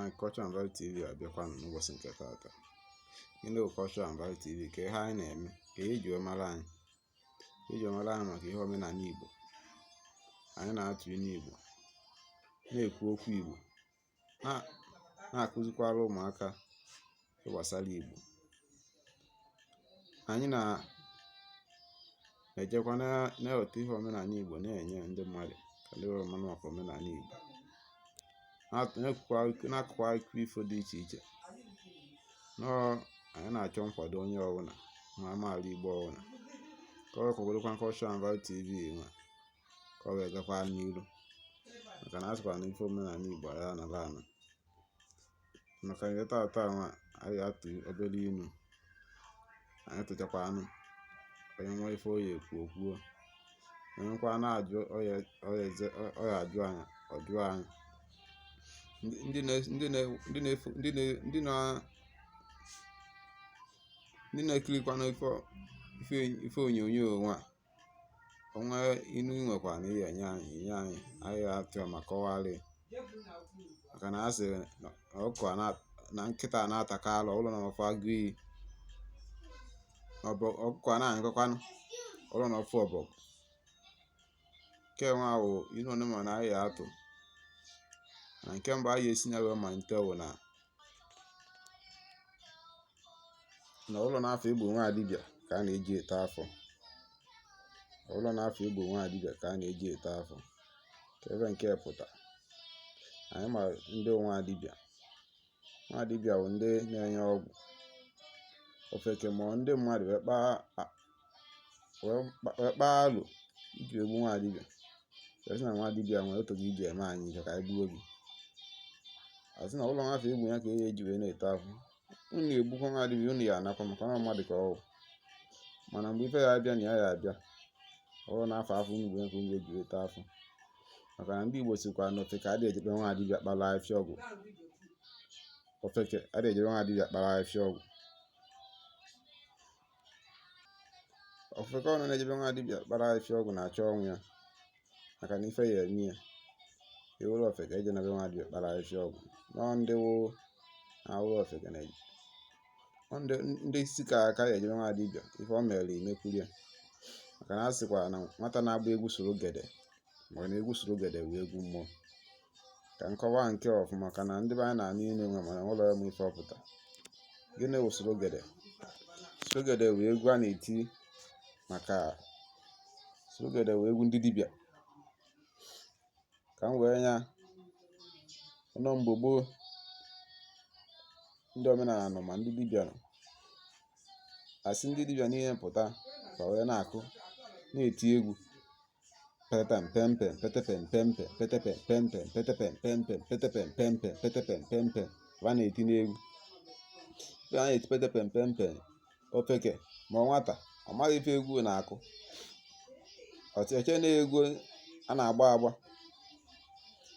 Anyị Culture and Value TV abịakwanụ n'ụbọchị nke taata. Gịnị bụ Culture and Value TV? Ka ihe anyị na-eme, ka ihe eji wee mara anyị, eji wee mara anyị maka ihe omenala Igbo. Anyị na-atụ inu Igbo, na-ekwu okwu Igbo, na-akụzikwara ụmụaka ihe gbasara Igbo. Anyị na-ejekwa na-eweta ihe omenala Igbo na-enye ndị mmadụ ka ndị wee mara maka omenala Igbo, na-akọkwa akụkọ ifo dị iche iche. Nọọ anyị na-achọ nkwado onye ọbụla ma amaala Igbo ọbụla ka ọ wee kwadokwa Culture and Value TV nwa, ka ọ wee gakwa n'iru, maka na a sịkwa na ife omenala Igbo ya anara ana. Maka nke taata nwa, anyị ga-atụ obere inu. Anyị tụchakwa anụ, onye nwe ife oyi ekwu okwuo, onye nkwa na-ajụ ọ ya ajụ anyị, ọ jụọ anyị. Ndị na ndị na ndị na-efu ndị na ndị na ndị na-ekirikwanụ ife onyonyo nwa, onwe inu i nwekwa na ihe enye anyị, enye anyị, anyị ga-atụ ya ma kọwalị, maka na a sị na ọkụkọ na nkịta na-ataka alụ ụlọ na ọfụ agụ iyi, ọkụkọ a na-anyụkọkwanụ ụlọ na ọfụ ọbọgwụ. Nke nwa ahụ inu one ma na anyị ga-atụ na nke mbụ anyị esi na wee malite bụ na ụlọ n'afọ egbu nwa dibịa ka a na-eji ete afọ. Ụlọ n'afọ egbu nwa dibịa ka a na-eji ete afọ. Ka ebe nke pụta, anyị ma ndị nwa dibịa. Nwa dibịa bụ ndị na-enye ọgwụ ofeke, ma ndị mmadụ wee kpaa alụ iji egbu nwa dibịa. Wee sị na nwa dibịa nwere otu gị iji eme anyị ihe ka anyị gbuo gị. A sị na ụlọ nwafọ egbu ya ka e eji wee na-ete afọ. Unu na-egbukwa nwa dibịa, unu ya anakwa, maka na mmadụ ka ọ wụ. Mana mgbe ife ya abịa na ya ya abịa, ọ bụrụ na afọ afọ unu gbuo ya ka unu eji wee tee afọ. Maka na ndị Igbo sikwa na ofeke adịghị ejebe nwa dibịa kpara afịfịa ọgwụ. Ofeke adịghị ejebe nwa dibịa kpara afịfịa ọgwụ. Ofeke ọnụ na-ejebe nwa dibịa kpara afịfịa ọgwụ na-achọ ọnwụ ya, maka na ife ya eme ya. Ewuru ofeke eje na be nwa dibịa kpara afịfịa ọgwụ. Nọọ ndị wụ awụrụ ofeke na ndị isi ka aka ya ejebe nwa dibịa ife o mere emekwuru ya. Maka na a sịkwa na nwata na-agba egwu soro gede, maka na egwu soro gede wee egwu mmụọ. Ka nkọwa nke ọfụma, maka na ndị be anyị na-anụ inu nwe mana ụlọ ya mụ ife ọpụta. Gịnị wụ soro gede? Soro gede wee egwu a na-eti, maka soro gede wee egwu ndị dibịa. Ka m wee nya ọnọ mgbe gboo, ndị omenala nọ ma ndị dibịa nọ, asị ndị dibịa niile pụta ka wee na-akụ na-eti egwu petepem pempem petepem pempem petepem pempem petepem pempem petepem pempem petepem pempem. Ba na-eti n'egwu a na-eti petepem pempem. Ofeke ma nwata ọ maghị ife egwu na-akụ, ọchịchị na egwu a na-agba agba,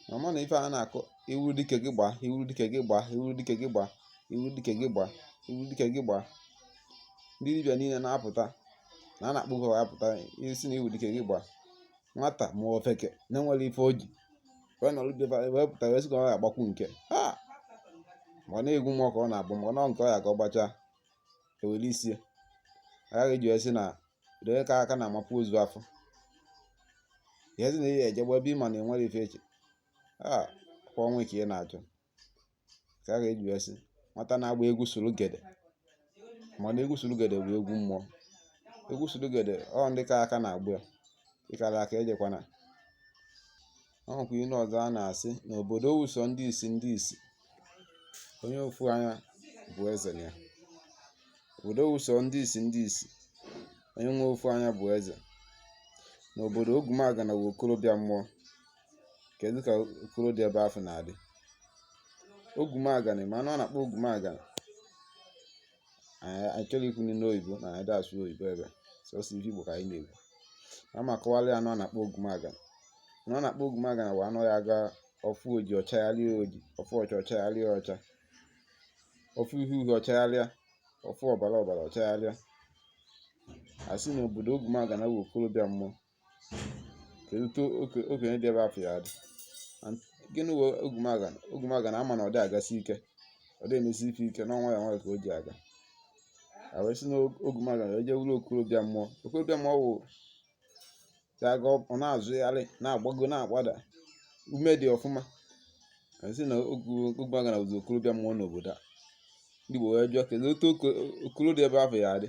ma ma na ife a na-akụ iwuru dike gị gbaa, iwuru dike gị gbaa, iwuru dike gị gbaa, iwuru dike gị gbaa, iwuru dike gị gbaa. Ndị dibịa niile na-apụta na a na-akpụ ha apụta isi na iwu dike gị gbaa. Nwata ma ofeke na-enwere ife o ji wee nọrọ wee pụta wee sị ka ọ ga-agbakwu nke ha, ma ọ na-egwu mmụọ ka ọ na-agba, ma ọ nọ nke ọ ya ka ọ gbachaa ewere isi ya. Agaghị eji wee sị na onye ka aka na-amapụ ozu afọ ihe sị na ihe ejegba ebe ịma na enwere ife eche a kwa ọnwa ka ị na-achọ. Ka a ga-eji wee sị nwata na-agba egwu soro gede, mana egwu soro gede bụ egwu mmụọ. Egwu soro gede ọ ndị ka aka na-agba ya, ịkara aka ejekwana. Ọ nwekwa inu ọzọ a na-asị na obodo wụsọ ndị isi ndị isi, onye ofu anya bụ eze na ya. Obodo wụsọ ndị isi ndị isi, onye nwe ofu anya bụ eze. N'obodo Ogwumagana wụ okorobịa mmụọ. Kedu ka okoro dị ebe afọ na-adị Ogwumagana? Ma anụ a na-akpọ Ogwumagana, anyị chọrọ ikwu n'oyibo na anyị asụ oyibo ebe sọsọ ife Igbo ka anyị na-ekwu. Ama kọwara ya anụ a na-akpọ Ogwumagana. Anụ a na-akpọ Ogwumagana bụ anụ ya aga ọfụ oji ọchagharịa oji, ọfụ ọcha ọchagharịa ọcha, ọfụ uhie uhie ọchagharịa, ọfụ ọbara ọbara ọchagharịa. A sị na obodo Ogwumagana bụ okorobịa mmụọ. Kedu otu okenye dị ebe afọ ya dị? Gịnị wụ ogwumagana? Ogwumagana ama na ọ dị agasi ike, ọ dị emesi ife ike, na nwayọọ nwayọọ ka o ji aga. A wee sị na ogwumagana wee jee wuru okorobịa mmụọ. Okorobịa mmụọ wụ ya aga, ọ na-azụgharị, na-agbago, na-agbada, ume dị ọfụma. A sị na ogwumagana wụzi okorobịa mmụọ n'obodo a. Ndị Igbo wee jụọ, kedu otu okoro dị ebe afụ ya adị?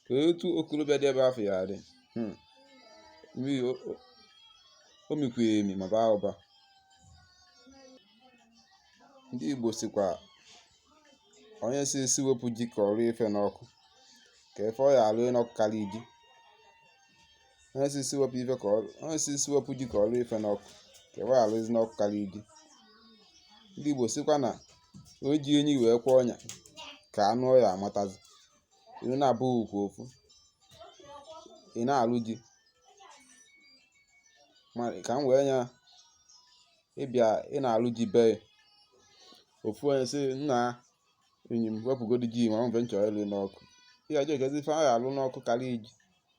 Kedu otu okorobịa dị ebe afụ ya adị? Mmiri o mikwa emi ma baa ụba. Ndị Igbo sịkwa onye si esi wepụ ji ka ọ rụọ ife n'ọkụ, ka ife ọ ya alụ n'ọkụ karịa ji. Onye si esi wepụ ife ka ọ, onye si esi wepụ ji ka ọ rụọ ife n'ọkụ, ka ife ọ ya alụzi n'ọkụ karịa ji. Ndị Igbo sịkwa na o ji enyi wee kwa ọnya ka anụ ọ ya amatazi. Ị na-abụghị ukwu ofu, ị na-alụ ji ma ka m wee nya ịbịa, ị na-alụ ji be ofu onye sị, nna enyi m, wepụgodu ji ma mfe m chọrọ ịlụ n'ọkụ. Ị ga-ajụ, kezi ife a ga-alụ n'ọkụ karịa ji?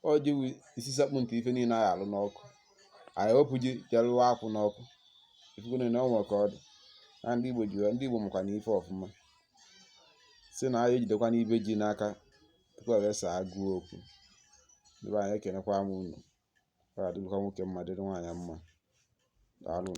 Ọ ji wụ isi sekpụ ntị ife niile a ga-alụ n'ọkụ. Anyị ewepụ ji jee lụọ akwụ n'ọkụ. Ifugo na ọ nwere ka ọ dị na ndị Igbo ji, ndị Igbo makwa na ife ọfụma si na anyị ejidekwa n'ibe ji n'aka tupu e wee saa agụụ okwu. Ndị be anyị, ekenekwa m unu. Ọ ga-adịrịkwa nwoke mma, dịrị nwaanyị mma. Daalụ.